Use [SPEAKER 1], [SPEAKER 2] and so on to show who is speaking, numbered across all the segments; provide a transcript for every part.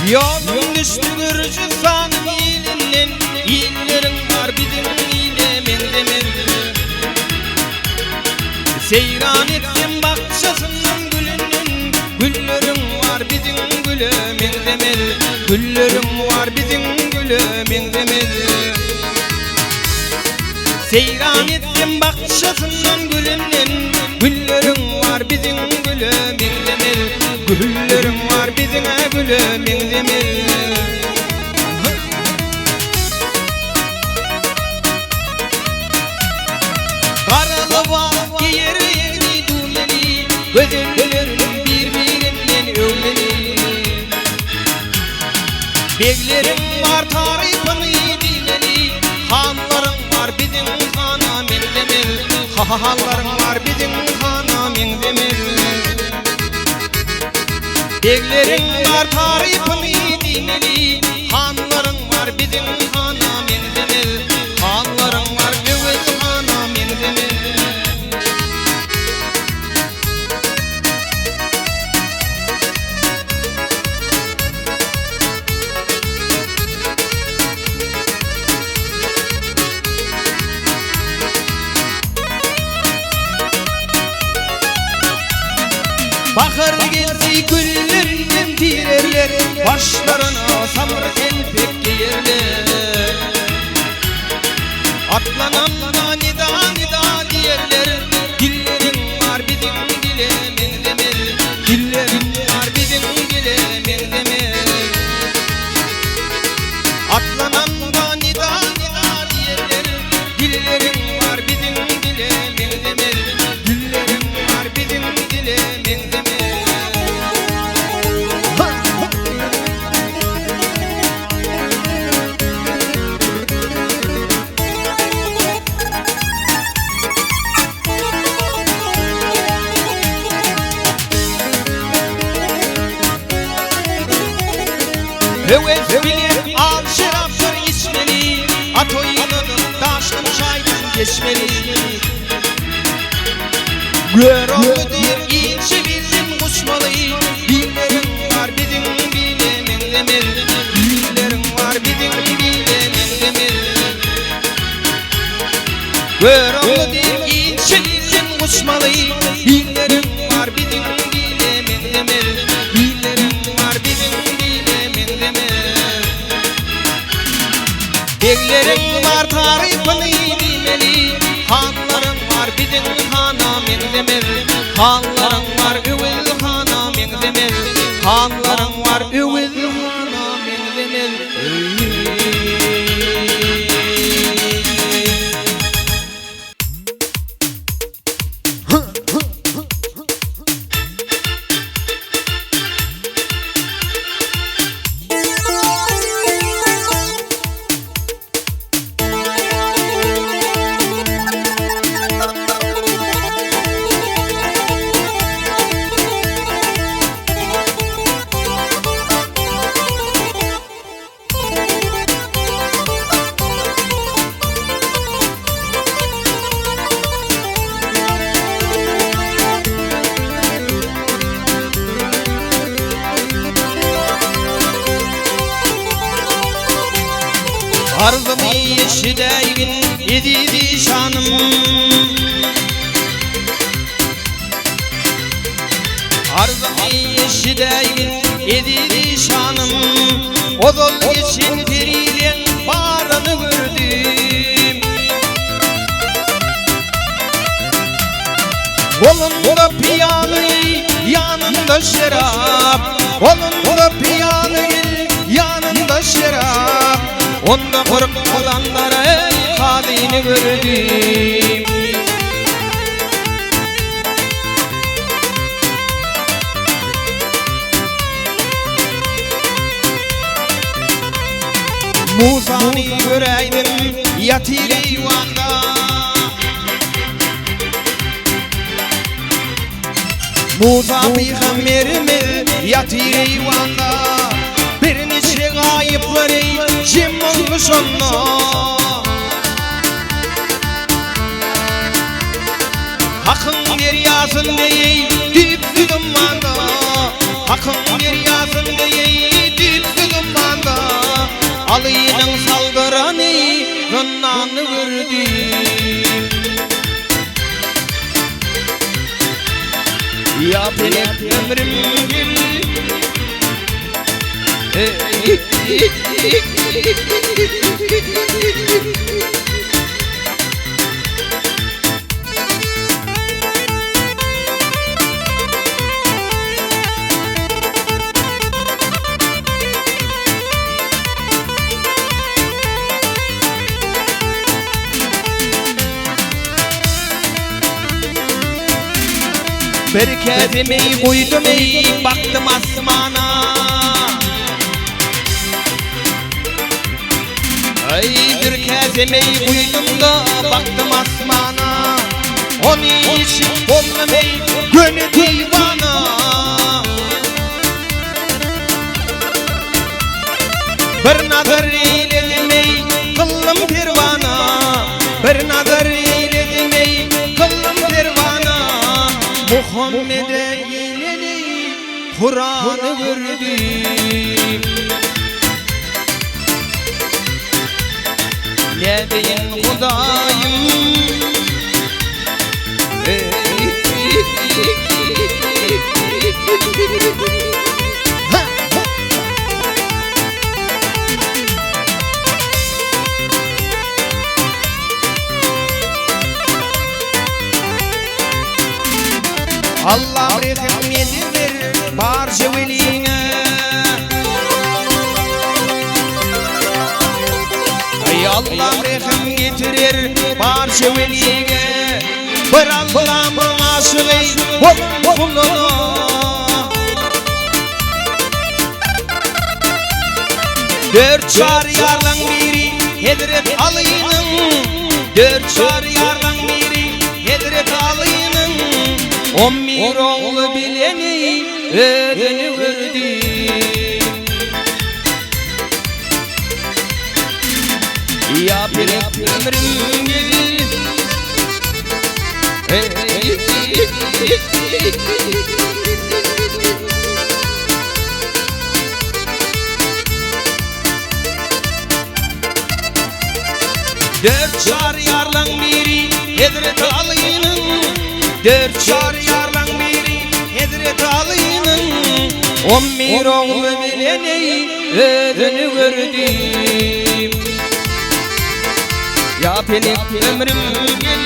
[SPEAKER 1] Ýolum düşdi Gürjüstanyň ilinden, Illeriň bar biziň ile meňzemez. Seýran etsem bakjasyndan gülünden, Gülleriň bar biziň güle meňzemez. Gülleriň bar biziň güle meňzemez. Seýran etsem bakjasyndan gülünden, Gülleriň bar biziň güle meňzemez. Gülleriň bar biziň güle meňzemez. Gara lybas geýer egni düwmeli, Gözellerin bir-birinden öwmeli. Begleriň bar tarypyny diýmeli, Hanlaryň bar biziň hana meňzemez, Hanlaryň bar biziň hana meňzemez. Begleriň bar tarypyny diýmeli, Hanlaryň bar biziň hana meňzemez, Hanlaryň bar Öwez hana meňzemez. Bahar gelse güllerinden tirerler, Başlaryna samyr telpek geýerler. Atlananda nida nida diýerler, Dilleriň bar biziň dile meňzemez, Dilleriň bar biziň dile meňzemez. Atlananda nida nida diýerler, Dilleriň bar biziň dile meňzemez, Dilleriň bar biziň dile meňzemez. Höwes bilen al şerapdyr içmeli, At oýnadyp daşdan çaýdan geçmeli. Görogly diýip inçe bilden guçmaly, Billeriň bar biziň bile meňzemez, Billeriň bar biziň bile meňzemez. Görogly diýip inçe bilden guçmaly, Billeriň bar biziň bile meňzemez, Billeriň bar biziň bile meňzemez. Begleriň bar tarypyny diýmeli, Hanlaryň bar biziň hana meňzemez, Hanlaryň bar Öwez hana meňzemez, Hanlaryň bar Öwez hana meňzemez. Arzymy eşidäýgin eziz işanym. Arzymy eşidäýgin eziz işanym. Ozal geçen perileň baryny gördüm. Golunda piýaly, ýanynda şerap. Golunda piýaly, ýanynda şerap. Onda 40 kalandar kazyny gördüm. Musany göräýdim ýatyr eýwanda. Musa pygamberimiz ýatyr eýwanda. Birniçe gaýyplary jem boldy şonda. Hakyň derýasyn deý düýpsüz ummanda, Hakyň derýasyn deý düýpsüz ummanda, Alynyň saldyrany zyndany gördüm. Ýa pelek ömrüm gül. Bir käsemi guýdum eý, bakdym asmana. Aý, bir käse meý guýdum-da, bakdym asmana. Ony içip boldum eý, göni diwana. Bir nazar eýledim eý, kyldym perwana. Bir nazar eýledim eý, kyldym perwana. Muhammede gelen eý, Kurany gördüm. Nädeýin Hudaýym. Allam rehim ediber barja weliňe. Aý Allam rehim getirer barja weliňe. Bir Allamyň aşygy bolan guluna. Dört çaryýarlaň biri Hezret Alynyň. Dört çaryýarlaň biri Hezret Alynyň on bir ogly bileni özüni gördi. Ýa pelek ömrüm gel. Dört çaryýarlaň biri Hezreti Alynyň, Dört çaryýarlaň biri Hezreti Alynyň, 11 ogly bilen eý özüni gördüm. Ýa pelek ömrüm gel,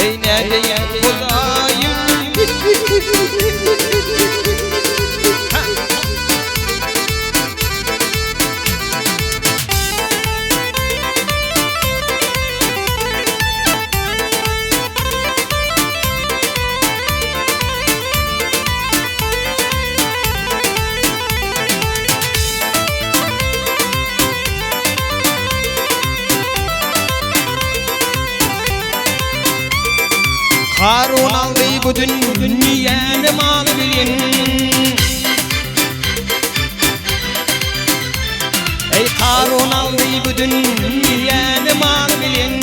[SPEAKER 1] eý nädeýin Hudaýym. Karun aldy bu dünýäni maly bilen. Eý Karun aldy bu dünýäni mal bilen.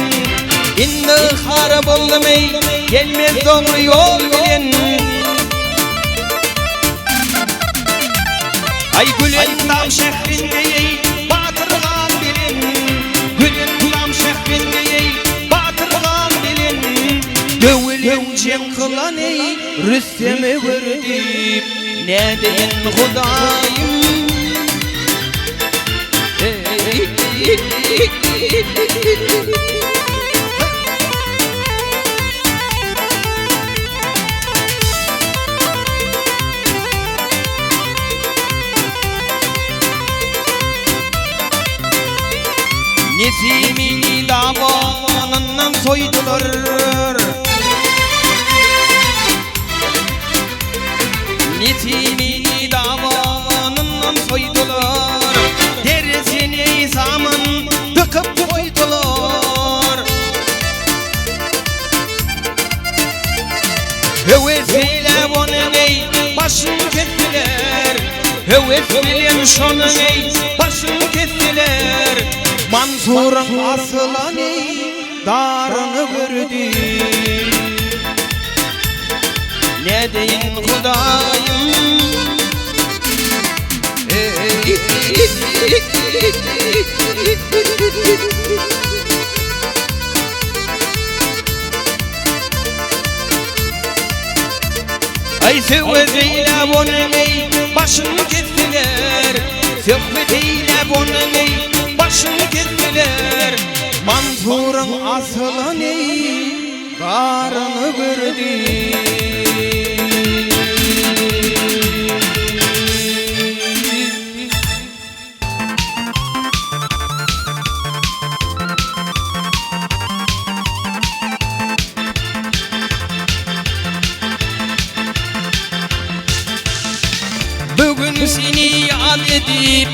[SPEAKER 1] Indi hara boldum eý, gelmez dogry ýol bilen. Aý Gülendam şährinde eý, batyr gal bilen. Gülendam şährinde eý, batyr gal bilen. Döwülen jeň kylan eý, Rüstemi gördüm. Nädeýin Hudaýym. Nesimini dabanyndan soýdular. Nesimini dabanyndan soýdular. Höwes bilen şonuň eý, başyn kesdiler. Mansuryň asylan eý, daryny gördi. Nädeýin Hudaýym? Aý söwet eýläp onuň eý, başyn kesdiler. Söhbet eýläp onuň eý, başyn kesdiler. Mansuryň asylan eý, daryny gördi. Bu gün seni ýat edip,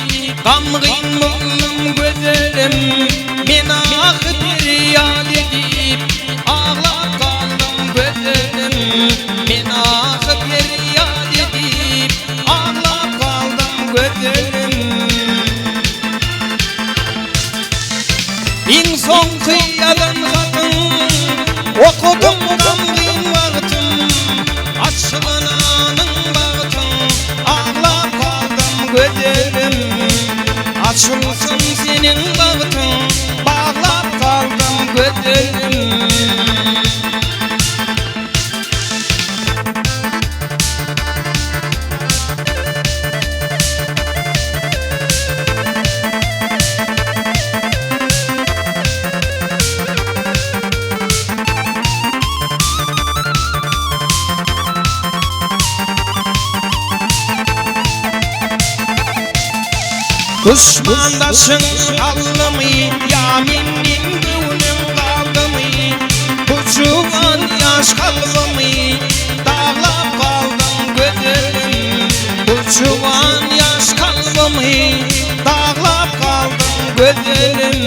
[SPEAKER 1] gamgyn boldum gözelim. Men ahy-perýat edip, aglap galdym gözelim. Men ahy-perýat edip, aglap galdym gözelim. Iň soňky ýazan hatyň okadym gamgyn wagtym Açylananyň bagtyň aglap galdym gözelim Açylsyn seniň bagtyň baglap galdym gözelim. Duşman daşyň aldymy ýa menden göwnüň galdymy Bu juwan ýaş kalbymy Daglap galdyň gözelim Bu juwan ýaş kalbymy Daglap galdyň gözelim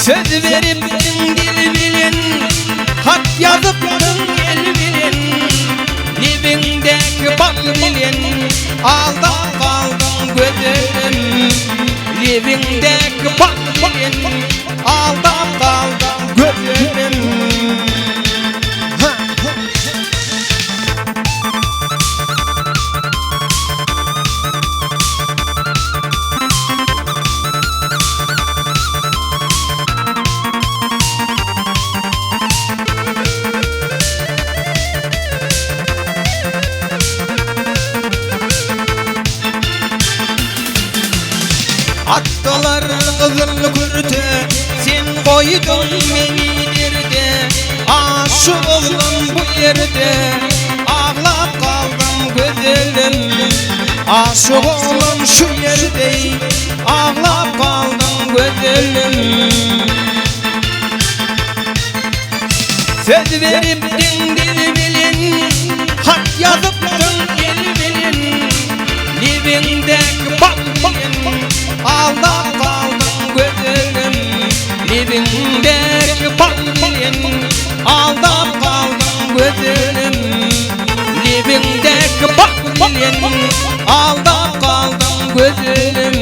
[SPEAKER 1] Söz beripdiň dil bilen Hat ýazypdyň el bilen Lebiňdäki bal bilen Aldap galdyň gözelim Lebiňdäki bal bilen Aldap galdyň gözelim. Atdylar gyzyl kürte, sen goýduň meni derde, Aşyk oglum bu ýerde, aglap galdym gözelim. Aşyk oglum şu ýerde, aglap galdym gözelim. Söz beripdiň dil bilen, hat ýazypdyň el bilen, Lebiňdäki bal bilen aldap galdyň gözelim. Lebiňdäki bal bilen aldap galdyň gözelim. Lebiňdäki bal bilen aldap galdyň gözelim.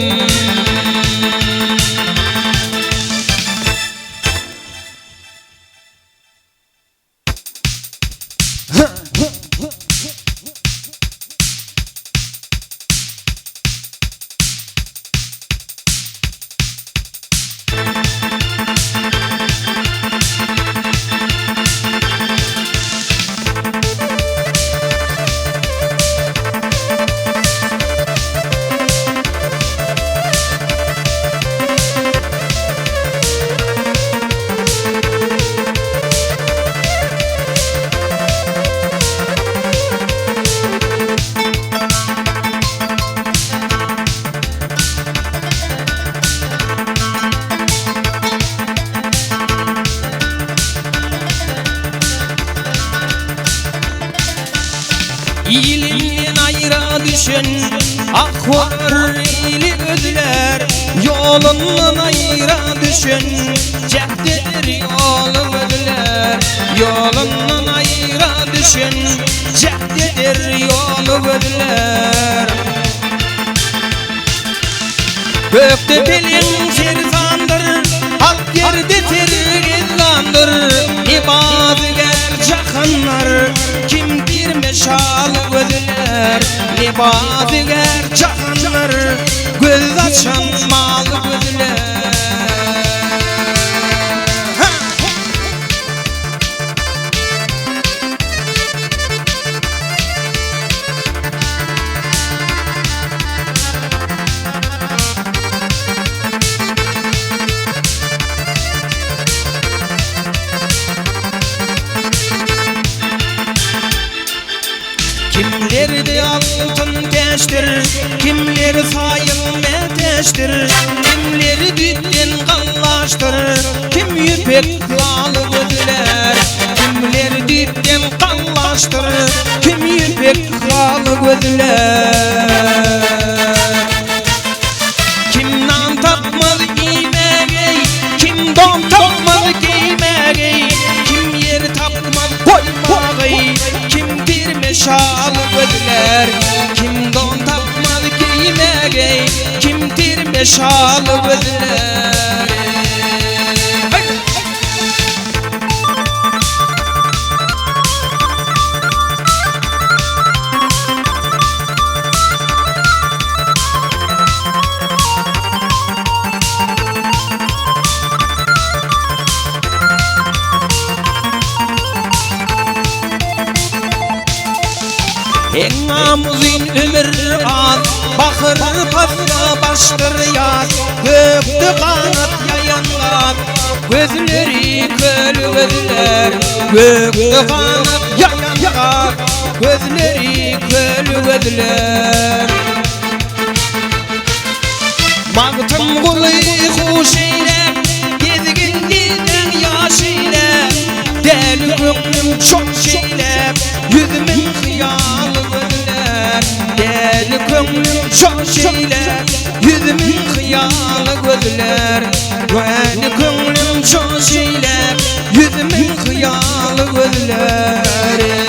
[SPEAKER 1] Ilinden aýra düşen ah bolar ili gözlär, Ýolundan aýra düşen jäht eder ýoly gözlär, Ýolundan aýra düşen jäht eder. geçer ýoly gözlär. Gökde peleň sersandyr, Halk ýerde sergezdandyr. Ne bazygär jahanlar, Kim dirme şal gözlär. Ne bazygär jahanlar, Göz açan mal gözlär. Kimlerde altyn täçdir, Kimler saýyl mätäçdir, Kimleri düýpden gallaşdyr, Kim ýüpek haly gözlär. Kimler düýpden gallaşdyr, Kim ýüpek haly gözlär. Kim nan tapmaz iýmäge, Kim don tapmaz geýmäge, Kim ýer tapmaz goýmagy, Kim tirme şal gözlär. Kim don tapmaz geýmäge, Kim tirme şal gözlär. Heňňam uzyn ömür az, Bahyr pasla başdyr ýaz, Gökde ganat ýaýan gaz, Gözleri köl gözler, Gökde ganat ýaýan gaz, Gözleri köl gözler. Magtymguly huş eýläp, Gezgin dilden ýaş eýläp, Däli köňlüm çoş eýläp, Ýüzümiň hyýaly gözlär. Däli köňlüm çoş eýläp, Ýüzümiň hyýaly gözlär. Däli köňlüm çoş eýläp, Ýüzümiň hyýaly gözlär.